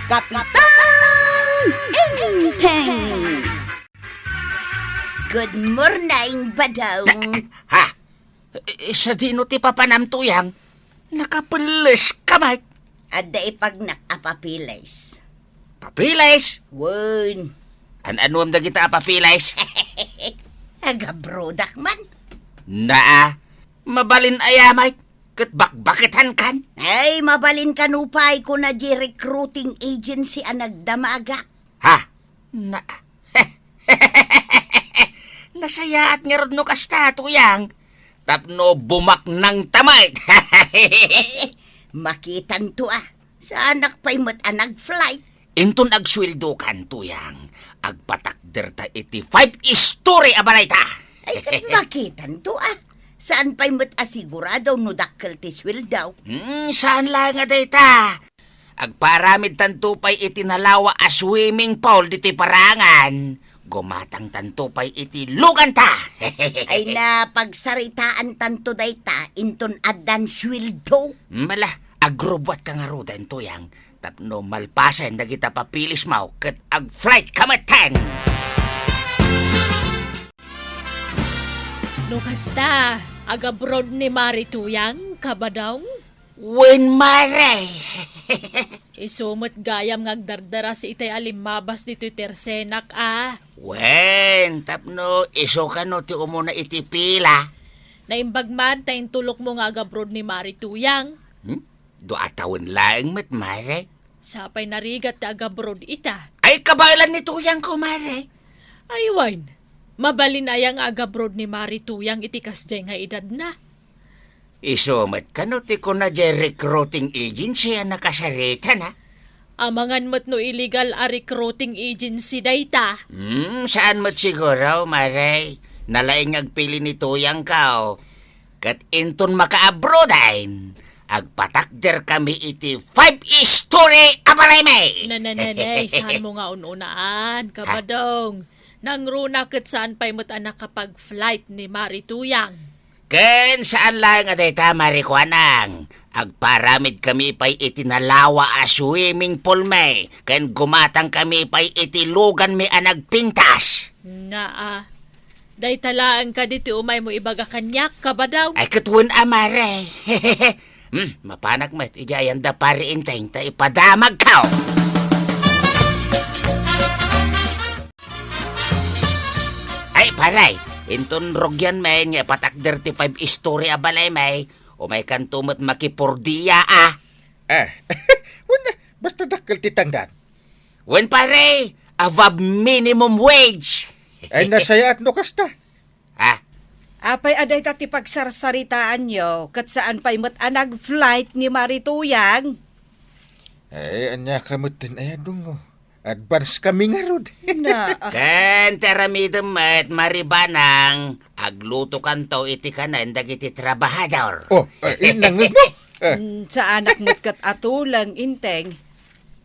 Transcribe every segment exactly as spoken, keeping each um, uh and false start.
Kapitan Enteng! Good morning, Badong! Ha? Eh, sadino ti papanam, Tuyang? Nakapelles ka met. Adda ipagnak a papeles. Papeles? Wen. An-anuem dagita a papeles? Agabrodak man. Naa, mabalin aya met, ket bakbaketankan? Ay, mabalin kano pay, kuna di recruiting agency a nagdamagak. Ha? Na, nasayaat ngarud no kasta, Tuyang. Tapno bumaknangta met. Makitanto a. Saanak pay met a nag-flight. Inton agsueldokan, Tuyang, agpatakderta iti five-story a balayta. Ay, ket makitanto a. Saan pay met a sigurado no dakkel ti sueldo. Hmm, saan laeng a dayta. Agparamidtanto pay iti nalawa a swimming pool ditoy parangan. Gumatangtanto pay iti luganta. Ay, napagsaritaantanto dayta inton addan sueldo. Mala, agrubbuatka ngaruden, Tuyang, tapno malpasen dagita papeles mo ket ag-flight ka metten. No kasta, agabroad ni Mari Tuyang, Kabadong? Wen, Mare. Isu met gayam nga agdardaras itay a limmabas ditoy tersenak a. Wen, tapno isu kano ti umuna iti pila. Naimbag man ta intulokmo nga agabroad ni Mari Tuyang. Hmm? Dua a tawen laeng met, Mare. Sapay narigat ti agabroad ita. Ay, kabaelan ni Tuyang ko, Mare. Ay, wen. Mabalin aya nga agabroad ni Mari Tuyang iti kasdiay nga edadna? Isu met kano ti kuna diay recruiting agency a nakasaritana? Amangan met no illegal a recruiting agency dayta. Hmm, saan met siguro, Mare. Nalaing nga agpili ni Tuyang ko. Ket inton makaabroaden, agpatakder kami iti five-story a balaymi. Na, na, na, na, saan mo nga un-unaan, Kabadong? Nangruna ket saan pay met a nakapag-flight ni Mari Tuyang. Ken saan laeng a dayta, Mari Kuanang. Agparamid kami pay iti nalawa a swimming pool mi, ken gumatang kami pay iti lugan mi a nagpintas. Naa. Dayta laeng kadi ti umay mo ibaga kaniak, Kabadong? Ay, ket wen a, Mare. Hmm, mapanak met, idiay ayan da Pari Enteng, ta ipadamagko. Ay, Pare, inton rugian mi nga ipatakder ti five-story a balaymi, umaykanto met makipordia, a. Eh, wen a, basta dakkel ti tangdan. Wen, Pare, above minimum wage. Ay, nasayaat no kasta. Ha? Apay a dayta ti pagsarsaritaanyo, ket saan pay met a nag-flight ni Mari Tuyang? Ay, ania ka met ten ay adungo? Advance kami ngarud. Na, ah. Ken ti aramidem met, Mari Banang, aglutokanto iti kanen dagiti trabahador. Oh, eh, nangeg mo? Eh. Mm, saanak met ket a tuleng, Enteng.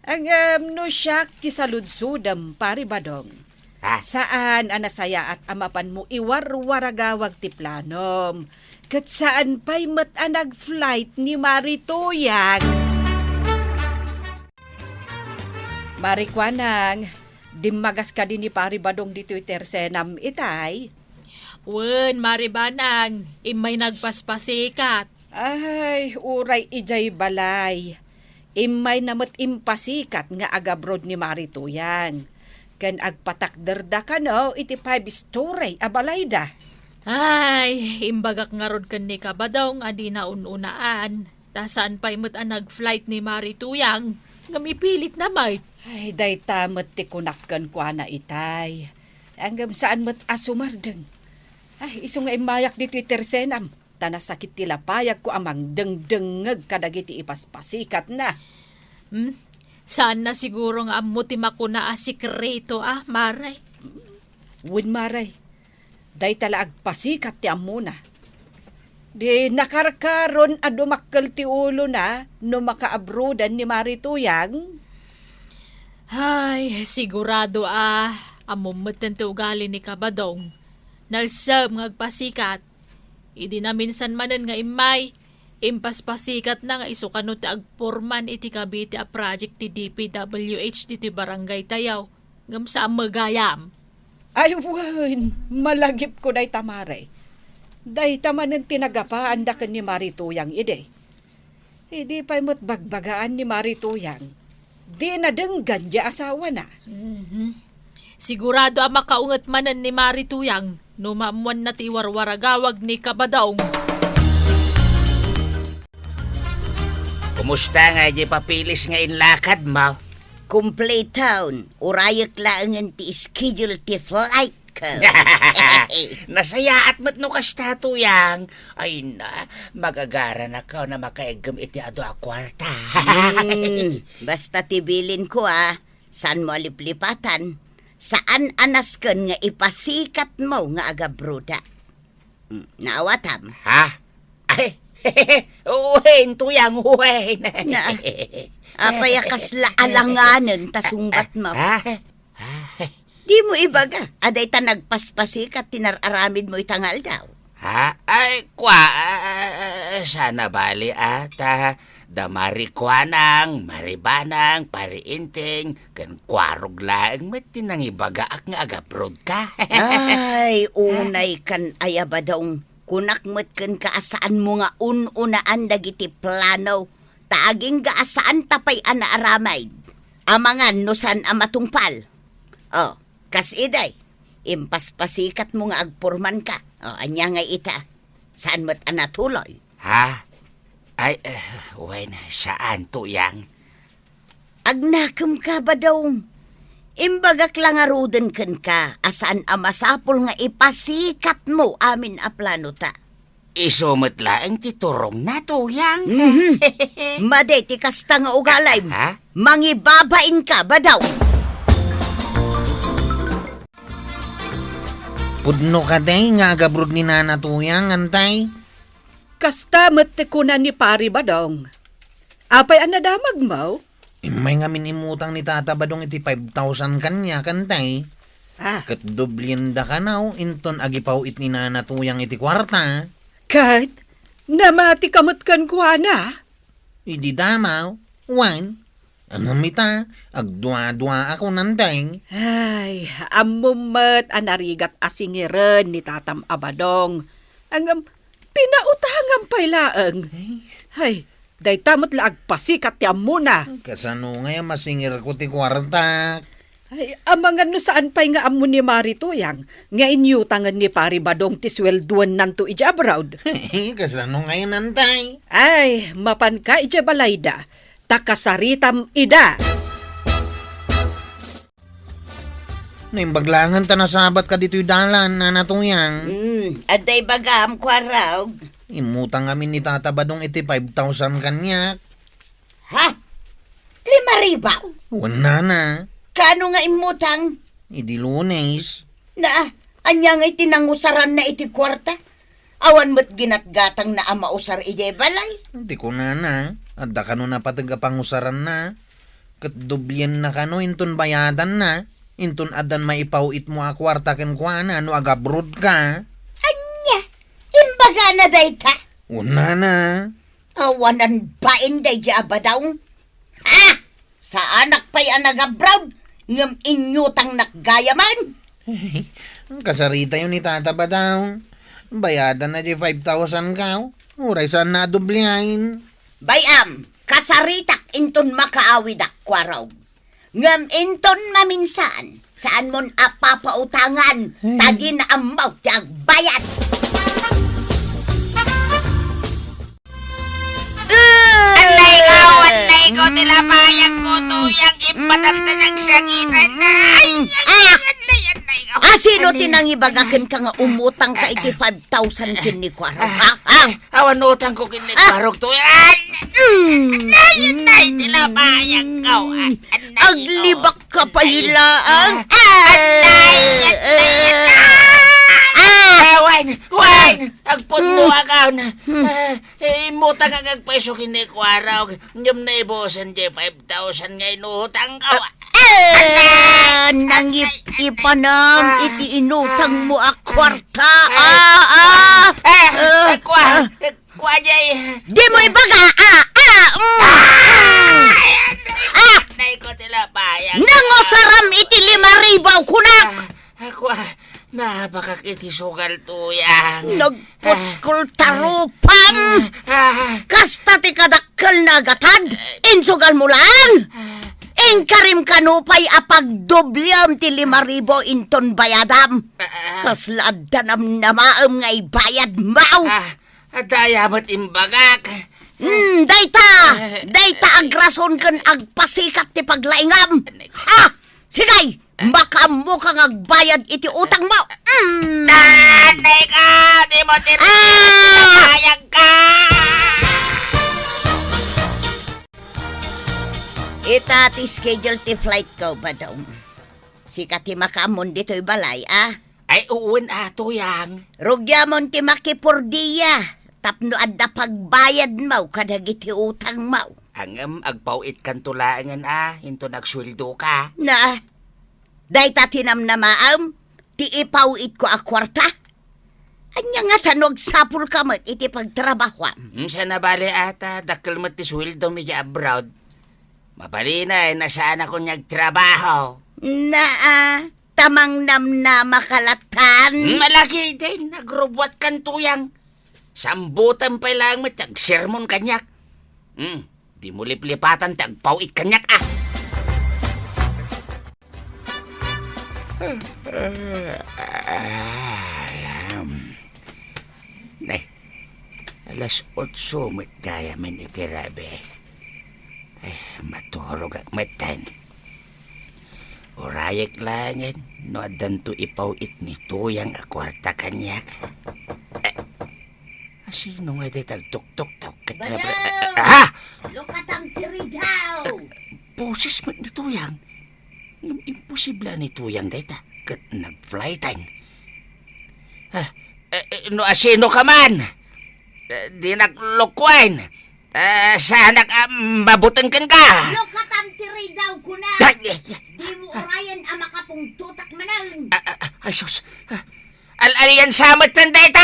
Ngem no siak ti saludsodem, Pari Badong, ha? Saan a nasayaat a mapanmo iwarwaragawag ti planom, ket saan pay met a nag-flight ni Mari Tuyang. Mari Kuanang, dimmagas kadi ni Pari Badong ditoy tersenam itay? Wen, Mari Banang, immay nagpaspasikat. Ay, uray idiay balay. Immayna met impasikat nga agabroad ni Mari Tuyang, ken agpatakderda kano iti five-story a balayda. Ay, imbagak ngarud ken ni Kabadong a dina un-unaan, ta saan pay met a nag-flight ni Mari Tuyang, ngem ipilitna met. Ay, dayta met ti kunak kenkuana itay. Ngem saan met a sumardeng. Ay, isu nga immayak ditoy tersenam. Ta nasakit ti lapayagko a mangdengdengngeg kadagiti ipaspasikatna. Hmm? Saanna siguro nga ammo ti makuna a sekreto, a, Mare? Wen, Mare. Dayta la agpasikat ti ammona. Di nakarkaron a dumakkel ti ulona no makaabroaden ni Mari Tuyang. Ay, sigurado a ammom metten ti ugali ni Kabadong. Naessem nga agpasikat. Idi naminsan manen nga immay, Impaspasikatna nga isu kano ti agpurman iti Cavite a project ti D P W H ditoy barangaytayo. Ngem saan met gayam? Ay, wen, malagipko dayta, Mare. Dayta manen ti nagapaanda ken ni Mari Tuyang idi. Idi pay met bagbagaan ni Mari Tuyang, dina denggan diay asawana. Mhm. Sigurado a makaunget manen ni Mari Tuyang no maammoanna ti iwarwaragawag ni Kabadong. Kumusta ngay diay papilis nga inlakadmo? Kumpletoon, urayek laengen ti schedule ti flight ko. Nasayaat met no kasta, Tuyang. Ay na, magagaranakon a makaiggem iti adu a kuarta. Hmm, basta ti bilinko, a, saanmo a liplipatan. Saan a nasken nga ipasikatmo nga agabroda. Hmm, naawatam? Ha? Ay, wen, Tuyang, wen. Na, apay a kasla alanganen ta sungbatmo? Ha? Dimo ibaga a dayta nagpaspasikat ti nar-aramidmo ita nga aldaw? Ha? Ay, kua, a, a, a, saan a bali, a, ta da Mari Kuanang, Mari Banang, Pari Inting, ken Kuarog laeng met ti nangibagaak nga agabrodka. Ay, unaykan aya, Badong. Kunak met kenka a saanmo nga un-unaan dagiti plano, ta agingga a saanta pay a naaramid. Amangan no saan a matungpal. O, kas idi, impaspasikatmo nga agpurmanka. O, ania ngay ita? Saan met a natuloy? Ha? Ay, eh, wen, saan, Tuyang. Agnakemka, Badong. Imbagak la ngaruden kenka a saan a masapul nga ipasikatmo amin a planota. Isu met laeng ti turongna, Tuyang. Mhm. Madi ti kasta nga ugalim. Ha? Mangibabainka, Badong. Pudno kadi nga agabrod ni Nana Tuyang, Antay? Kasta met ti kuna ni Pari Badong. Apay a nadamagmo? Immay ngamin immutang ni Tata Badong iti five thousand kaniak, Antay. Ah. Ket doblienda kano inton agipaw-it ni Nana Tuyang iti kuarta. Ket namatika met kenkuana? Idi damo, wen. Ngem ita, agdua-duaakon, Antay. Ay, ammom met a narigat a singiren ni Tatam a Badong. Ngem pinautangam pay laeng. Ay. Ay, dayta met la agpasikat ti ammona. Kasano ngay a masingirko ti kuartak? Ay, amangan no saan pay nga ammo ni Mari Tuyang nga inyutangen ni Pari Badong ti sueldoennanto idiay abroad. Kasano ngay, Antay? Ay, mapanka idiay balayda, ta kasaritam ida. Naimbag laengen ta nasabatka ditoy dalan, Nana Tuyang. Hmm, adda ibagam, Kuarog? Immutang amin ni Tata Badong iti five thousand kaniak. Ha? Lima ribu? Wen, Nana. Kaano nga immutang? Idi Lunes. Na, ania ngay ti nangusaranna iti kuarta? Awan met ginatgatangna a mausar idiay balay. Di kunana, adda kano napateg a pangusaranna. Ket doblienna kano inton bayadanna, inton addan maipaw-itmo a kuarta kenkuana no agabrodka. Ania? Imbagana dayta? Unana. Awanan bain daydi a Badong. Ha? Saanak pay a nagabroad, ngem inyutangnak gayamen. Kasaritayo ni Tata Badong. Bayadanna di five thousand ka, uray saanna a dobliaen. Bay-am, kasaritak inton makaawidak, Kuarog. Ngem inton maminsan, saanmon a papautangan, ta dina ammo ti agbayad. Anay ko, anay ko, ti labayag ko, Tuyang, ipatantan ang sangitan. Ay, ay, ay, anay, anay ko. Ah, sino ti nangibaga kenka nga umutang ka iti five thousand ken ni Kuarog? Ah, ah, awan utang ko ken ni Kuarog, Tuyang. Anay, anay, ti labayag ko. Anay ko. Aglibak ka pay laeng. Anay, anay, anay. Ah! Wen, wen, agpudno ako na. Ah, eh, immutang nga agpaiso ken ni Kuarog. Ngem naibusen ti five thousand nga inutang ko. Ah, nangip-ipanam iti inutang mo a kuarta. Ah, ah. Ah, ah, Kuarog. Kua jay. Dimo ibaga, ah, ah, mm. Ay, anay, ah! Anay ko ti labayag. Nangusaram iti lima ribu, kunak. Ah, ah, kua, nabakak iti sugal, Tuyang. Nagpuskol ta rupam. Ah, ah. Kasta ti kadakkel na gatad, insugal mo lang. Ah. Inkarim kano pay a pagdoblem ti lima ribu inton bayadam. Ah, ah. Kasla adda namnamaem nga ibayad mo. Ah, adda aya met imbagak. Hmm, dayta! Eh, dayta eh, agrason ken agpasikat ti paglaingam. Eh, ha! Sige! Makaammo ka nga agbayad iti utang mo. Mm. Tatay ka! Di mo tinatayag ka! Ita ti schedule ti flight ko, Badong. Sika ti makaammon ditoy balay, a? Ay, wen a, Tuyang. Rugiamon ti makipordia tapno adda pagbayadmo kadagiti utangmo. Ngem agpaw-itkanto laengen a, inton agsueldoka. Na, dayta ti namnamaem, ti ipaw-itko a kuarta? Ania ngata no agsapulka met iti pagtrabahoam? Hmm, saan a bale a ta dakkel met ti sueldom idiay abroad. Mabalinen a saanakon nga agtrabaho. Naa, ta mangnamnamaka latan. Hmm, malagiden, agrubbuatkan, Tuyang. Sambutem pay laeng met ti agsermon kaniak. Hmm, dimo liplipatan ti agpaw-it kaniak, a. Ay, am. Nay, alas otso met gayamen iti rabii. Ay, maturogak metten. Urayek laengen no addanto ipaw-it ni Tuyang a kuarta kaniak. Eh, asino nga dayta agtuktuktok ket Badong! Rabra-, ah! Lukatam ti ridaw! Boses met ni Tuyang. Ngem imposible a ni Tuyang dayta ket nag-flighten. Ah, eh, eh, no asino ka man? Eh, dinak lukuen. Eh, saanak a mabuteng kenka. Lukatam ti ridaw, kuna. Ay, ay, ay. Dimo urayen a makapungtotak manen. Ah, ah, ah, ay, sus. Ah, al-alian sa met dayta.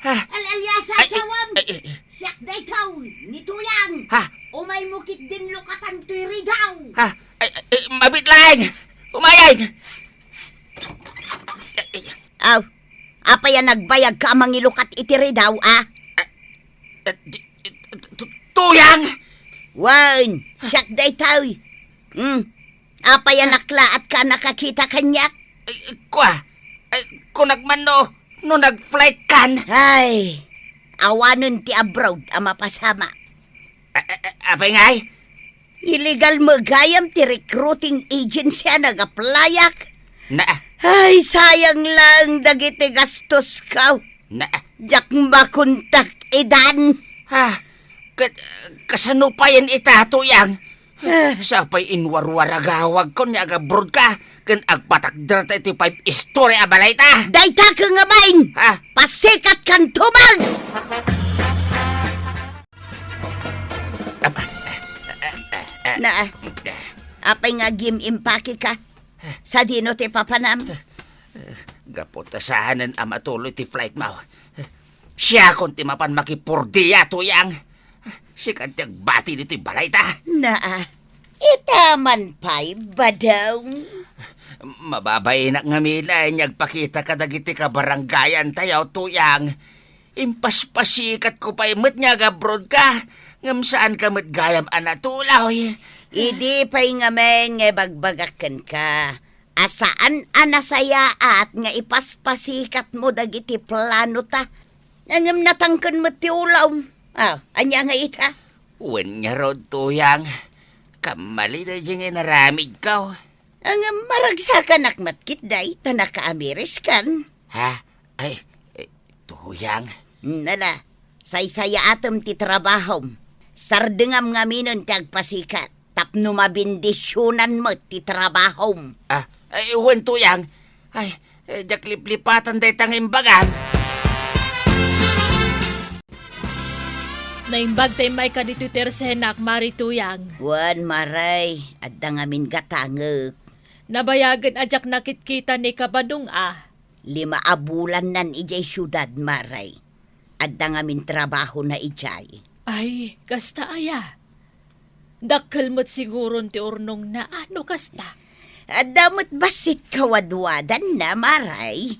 Ah. Al-aliasa, ay, ay, sawam. Ay, ay, ay. Siak daytoy, ni Tuyang. Ha? Umaymo ketdin lukatan toy ridaw. Ha? Ay, ay, ay, mabit laeng. Umayen. Ay, ay. Aw, apay a nagbayagka a mangilukat iti ridaw, a? Ah, ah, di, Tu-, Tuyang! Wen, siak daytoy. Hmm. Apay a naklaatka a nakakita kaniak? Ay, kua, ay, kunak man no, no nag-flight kan? Ay, awanen ti abroad a mapasama. A-, a-, a-, apay ngay? Illegal met gayam ti recruiting agency a nag-applyak. Na. Ay, sayang lang dagiti gastosko. Na. Diak makontak idan. Ah, ka-, kasano payen ita, Tuyang? Ah. Sapay inwarwaragawagko nga agabroad ka, ken agpatakderta iti five-story a balayta. Dayta ket ngamin! Ah. Pasikatkan tumang! Ap-, Na, apay nga agim-impake ka? Sadino ti papanam? Gapu ta saanen a matuloy ti flight mo. Siakon ti mapan makipordia, Tuyang. Sika ti agbati ditoy balayta. Naa, ita man pay, Badong. Mababainak ngamin a agpakita kadagiti kabarangayantayo, Tuyang. Impaspasikatko pay met nga agabroad ka, ngem saan ka met gayam a natuloy. Idi pay ngamin nga ibagbagak kenka a saan a nasayaat nga ipaspasikatmo dagiti planota. Ngem natangken met ti ulom. Ah, ania nga ita? Wen ngarud, Tuyang, kammalin daydi nga inaramidko. Ngem maragsakanak met ketdi ta nakaamiriskan. Ha? Ay, eh, Tuyang. Nala, saysayaatem ti trabahom. Sardengam ngaminen ti agpasikat tapno mabendisionan met ti trabahom. Ah, ay, wen, Tuyang. Ay, eh, diak liplipatan dayta nga imbagam. Naimbag ta immayka ditoy tersenak, Mari Tuyang. Wen, Mari, adda ngamin gatangek. Nabayagen a diak nakitkita ni Kabadong a. Lima a bulannan idiay siudad, Mari. adda ngamin trabahona idiay. Ay, kasta aya? Dakkel met siguron ti urnongna, a, no kasta. Adda met bassit kawadwadanna, Maray.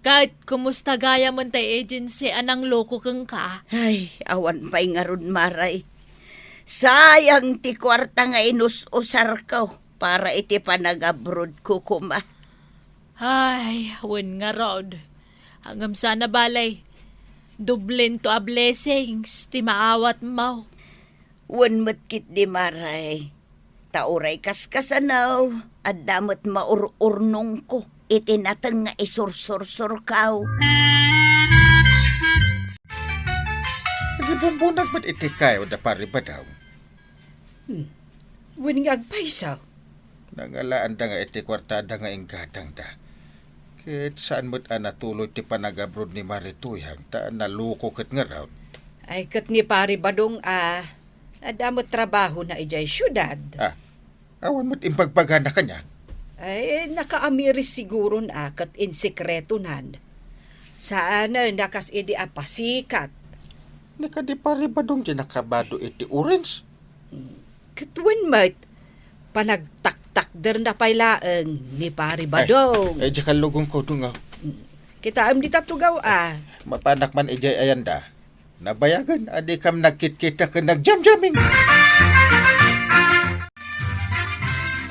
Ket kumusta gayamen tay agency a nangloko kenka? Ay, awan pay ngarud, Maray. Sayang ti kuarta nga inus-usarko para iti panagabroadko koma. Ay, wen ngarud. Ngem sana balay, doblento a blessings ti maawatmo. Wen met ketdi, Maray. Ta uray kaskasano, adda met maur-urnongko iti nateng nga isursursurko. Agibumbunag met iti kayo da Pari Badong. Hmm. Wen nga agpayso. Nangalaanda nga iti kuartada nga inggatangda. Ket saan met a natuloy ti panagabroad ni Mari Tuyang ta naloko ket ngarud. Ay, ket ni Pari Badong a, adda met trabahona idiay siudad. Ah, awan met imbagbagana kaniak. Ay, nakaamiris siguron a ket insekretonan. Saan a kas idi a pasikat. Ni kadi Pari Badong ti nakabado iti orange. Ket wen met, panagtaktakderna pay laeng ni Pari Badong. Ay, ay, diak lugongko, Dungaw. Kitaem dita tugaw a. Mapanak man idiay ayanda. Nabayagen a dikam nagkitkita ken nagjamjaming.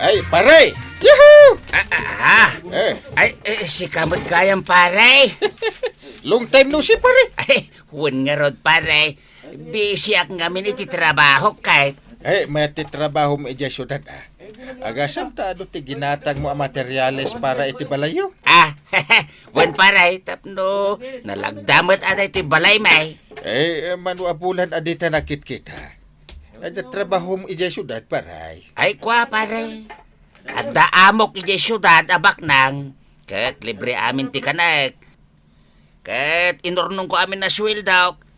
Ay, pare! Yahoo! Ah, ah, ah. Eh. Ay, eh, sika met gayam, pare. Long time no see, pare. Ay, wen ngarud, pare. Busyak ngamin iti trabahok, ket. Eh, mayat ti trabahom idiay siudad, ah. Agasam ta adu ti ginatangmo a materyales para iti balayyo? Ah, wen, pare, tapno nalagda met a daytoy balaymi. Eh, eh, mano a bulan a dita nagkitkita. Adda trabahom idiay siudad, pare? Ay, kua, pare. Adda amok idiay siudad a baknang, ket libre amin ti kanek. Ket inurnongko amin a sueldok.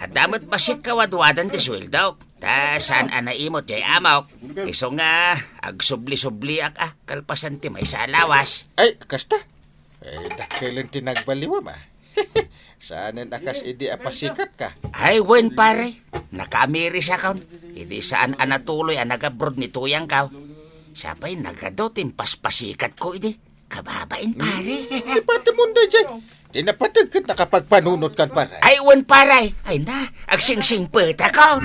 Adda met bassit kawadwadan ti sueldok. Ta saan a naimut jay amok. Isu nga agsubli-subliak a kalpasan ti maysa a lawas. Ay, kasta? Eh, dakkelen ti nagbaliwam, ah. Saanen a kas idi a pasikatka? Ay, wen, pare. Nakaamirisakon. Idi saan a natuloy a nagabroad ni Tuyangko. Siya pay nagadu ti impaspasikatko idi. Kababain, pare. Hmm, ipatemmon daydiay. Di napateg ket nakapagpanunotkan, pare. Ay, wen, pare. Ay na, agsingsingpetakon.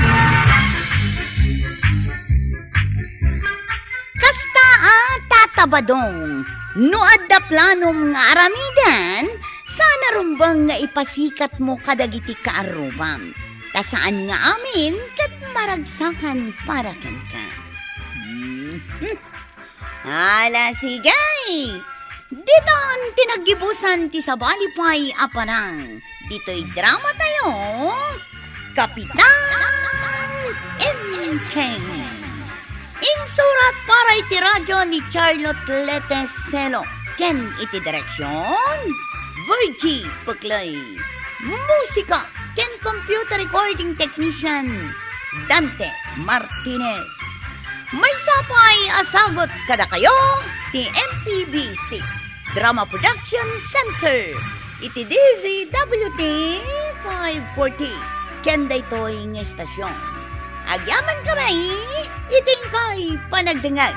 Kasta a, Tata Badong, no adda planom nga aramiden, saan a rumbeng nga ipasikatmo kadagiti kaarrubam. Ta saan nga amin ket maragsakan para kenka. Hmm. Ala, sige! Ditan ti naggibusan ti sabali pay a parang. Ditoy dramatayo, Kapitan Enteng. Insurat para iti radyo ni Charlotte Lete Selo ken iti direksyon, Virgie Peclay. Musika ken computer recording technician, Dante Martinez. Maysa pay a sagut kadakayo ti M P B C Drama Production Center iti D Z W T five forty ken daytoy nga estasyon. Agyamankami iti inkay panagdengngeg.